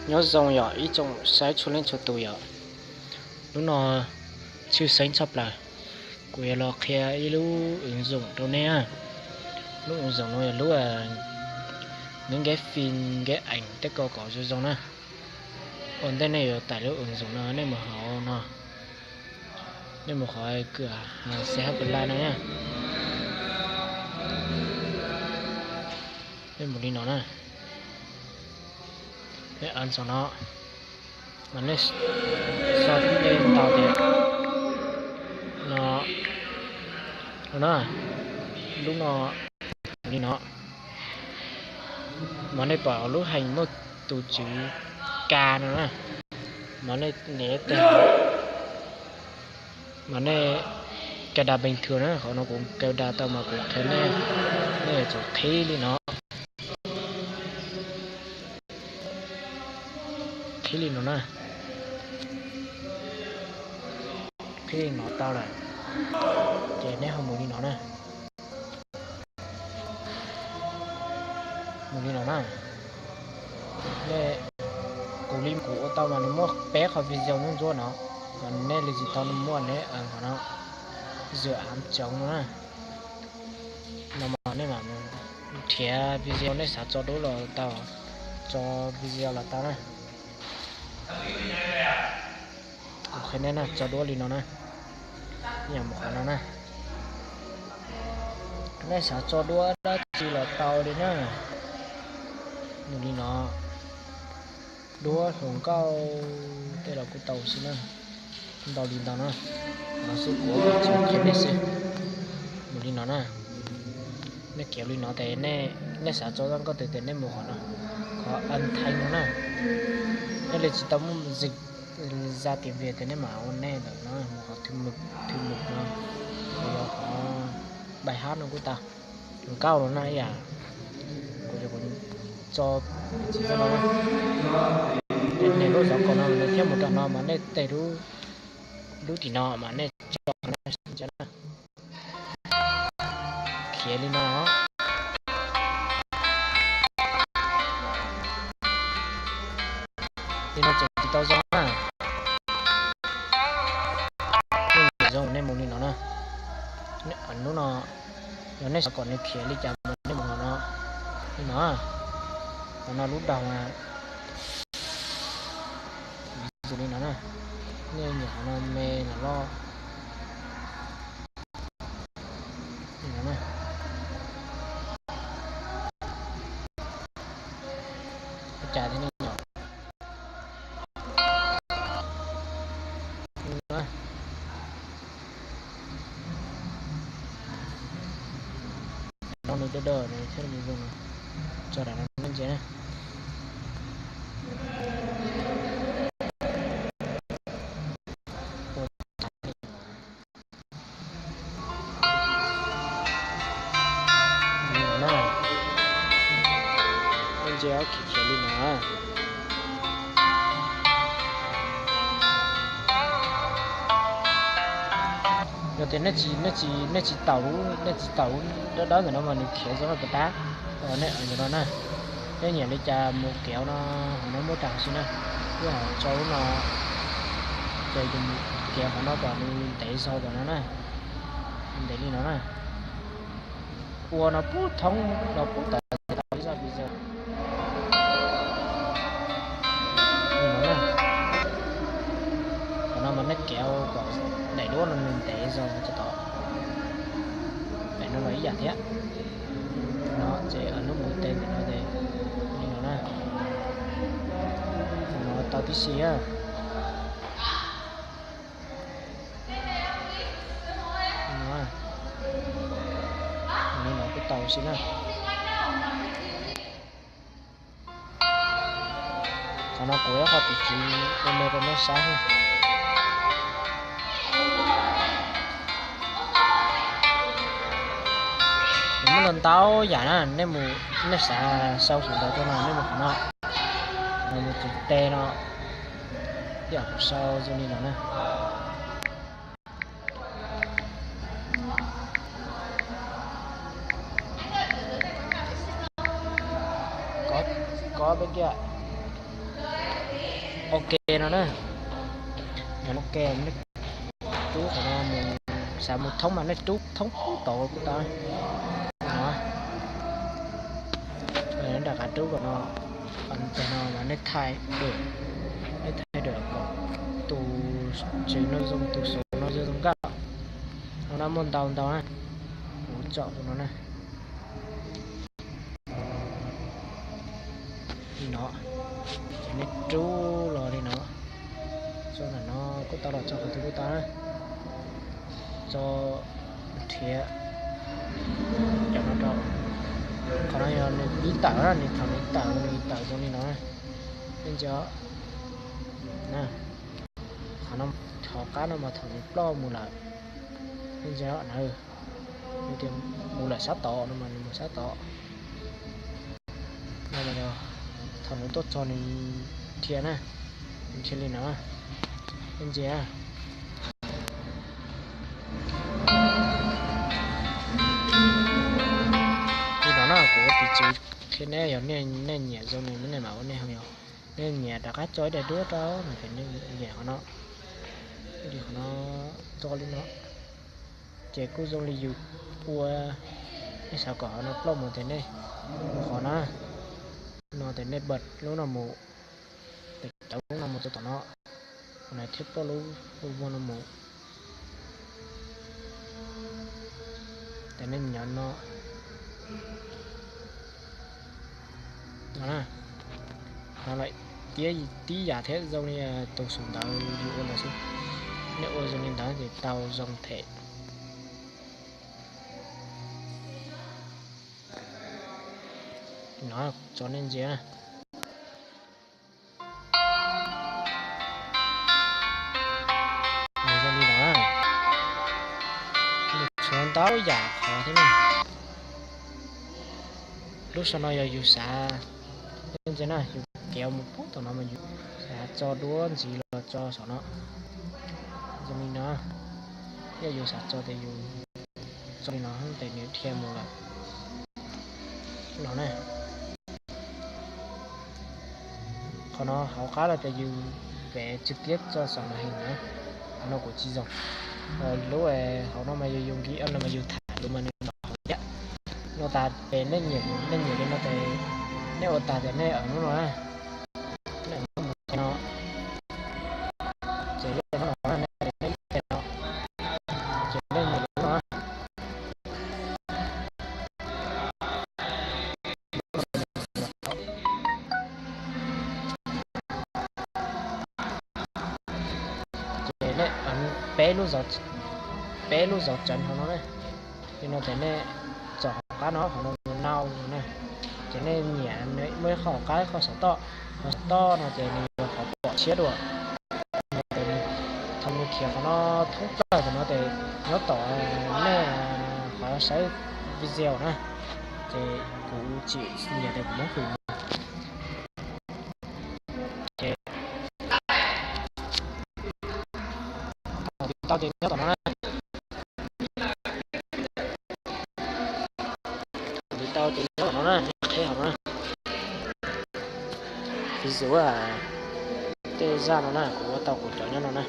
Nyob zoo yom ib tsoom saib txhua leej txhua tus yom. Hnub no tshwj xeeb tshaj plaws, kuv yuav los qhia ib lub ứng dụng rau nej. Lub ứng dụng no yog lub neb nkeb phim nkeb ảnh tej ko kom zoo zoo na. Ua ntej nej yuav tải lub ứng dụng no nej mus hauv no, nej mus qhov kws C H Play no na. Nej mus li no na. Nej ấn saum no, mas nej so tib nej ntaus tias no, no na, lub no, li no, mas nej pom lub hành muaj tus tswv K no na, mas nej nias teg, mas nej cài đặt bình thường na, qhov no kuv cài đặt tau mas kuv qhia nej, nej yuav tsum qhib li no. Qhib li no na. Qhib li no tau lawm, ces nej ho mus li no na. Mus li no na. Nej, kuv li kuv ua tau mas nws muaj peb qhov video ntsuab ntsuab no, nej li tsis tau muaj nej qhov no, dự án trống no na. No mas nej mam nrhiav video nej xav tso duab los tau, tso video los tau na. Kuv qhia nej na, tso duab li no na, yam mus qhov no na. Nej xav tso duab dab tsi los tau li na. Mus li no, duab hluas nkauj tej los kuj tau xwb na. Ntau li ntau na, no xwb kuv tsis qhia nej xwb. Mus li no na, nej kiav li no ces nej xav tso zaj nkauj twg ces nej mus qhov no, qhov ăn thanh no na. Nej li tsis tau muaj dịch ra tiếng Việt ces nej mam ua nej ntawm no, mus qhov thư mục, thư mục no, los qhov bài hát no kuj tau, nkauj no na ib yam. Kuv tso tsis tau no, nej nias lub xov kom no nws thiaj mus rau no mas nej tes lub tim no mas nej tso na. Khiav li no. Li no tseem tsis tau zoo na. Nej mus zoo nej mus li no na. Hnub no yog nej xav kom nws khiav li cas mas nej mus qhov no, li no, qhov no lub daug mas, tus li no na, nej nyem qhov no me los loj. Li no na. Ua cas thiaj li nyem? Li no na. No nws dawb dawb nws thiaj li zoo no. Tso daim no ntses na. Li no na. Ntses ob khiav khiav li no na. Yog tias nej tsis, nej tsis, nej tsis taus lub, nej tsis taus lub dawb dawb ntawm no mas nws khiav zoo li puas tab. Nej ntawm no na, nej nyiam li cas mus kiav no, hauv no muaj rau xwb na. Ib yam tso lub no, ces mus kiav qhov no kom nws ntev zog tom no na, ntev li no na. Ua no pub thoob no pub tawm tau ib zaj video. Li no na. Qhov no mas nej kiav kom daim duab no nws ntev zog txog tod. Daim no los ib yam thiab. No ces lub mus tes ntawm no ces li no na. No tau tib si na. Li no kuj tau si na. Qhov no kuv ib qho tus tswv me me rau nej saib. Nws muaj ntau ntau yam na, nej mus, nej xav sau saum ntawd rau no nej mus qhov no, mus tus tes no, ib yam kuv sau zoo li no na. Có, có bên kia. Ok no na. Yog ok, nej rub qhov no mus, xav mus thoob mas nej rub thoob pub tod kuj tau. Nram qab rub kom no, ntawm no mas nej thaij, nej thaij kom tus tswv no zoo, tus xov no zoo nkauj. No na muaj ntau ntau na, kuv tsom tus no na. Li no, ces nej rub los li no, tso ntawm no kuj tau los tso qhov twg kuj tau na. Tso nrhiav cov no rau. Qhov no yog nws pib tawm na, nws thaum nws tawm nws tawm zoo li no na. Nej ntsia, qhov no, hauv qab no mas thaum nws ploj mus lawm, nej ntsia na, nws tias mus lawm sab tod no mas nws mus sab tod. No mas yog thaum nws tuaj txog nws dhia na, nws dhia li no, nej ntsia. Li no na, kuv ua tus tswv qhia nej, yog nej nyiam zoo li no nej mam ua nej ho yog. Nej nyiam rov qab tso ib daim duab rau no ces nej nyiam qhov no, li qhov no, tso li no. Ces kuj zoo li yus ua, nej xav kom qhov no ploj mus ces nej mus qhov no, no ces nej bật lub no mus, ces cov lub no mus rau tom no, qhov no thiaj ploj lub, lub vog no mus. Ces nej nyob no, no na, no lawm, tib yam thiab zoo li tus xub ntawd yus ua ntawd xwb. Nej ua zoo li ntawd ces tau zoo them. No, tso nej ntsia na. Nws zoo li no na. Nws tshuav ntau yam qhov thiab na. Lub saum no yog yus xav, nej ntsia na, yus kev mus pub tom no mas yus xav tso duab ntxiv los tso saum no. Zoo li no, yog yus xav tso ces yus tso li no ces nws dhia mus lawm. No na. Qhov no hauv qab no ces yus kev tswv tiab tso saum màn hình na. Qhov no kuv tsis zoo. Lub hauv no mas yus yus nki no mas yus tham lus mas nws ntaus hauv thiab. No tas ces nej nyiam, nej nyiam li no ces nej ua tas ces nej ua lub no na. Nej ua lub no, ces lub no, nej ua no, ces nej nyiam lub no. Ces nej peb lub zov, peb lub zov tsev hauv no na. Li no ces nej tsom hauv qab no, hauv no mus nau no na. Ces nej nyiam muaj ib qho hauv qab, ib qho saum toj. Qhov saum toj no ces nws yog qhov pom tshiab dua. Thaum nws khiav qhov no thoob plaws ntawm no ces nyob tom nej qhov saib video na, ces kuv tsis nyiam ces kuv muab hwm mus. Ces tau ces nyob tom no na. Li tau ces nyob tom no na, qheb hauv no na. Vis dụ, tej zaj no na, kuv ua tau kuv cov nyob no na.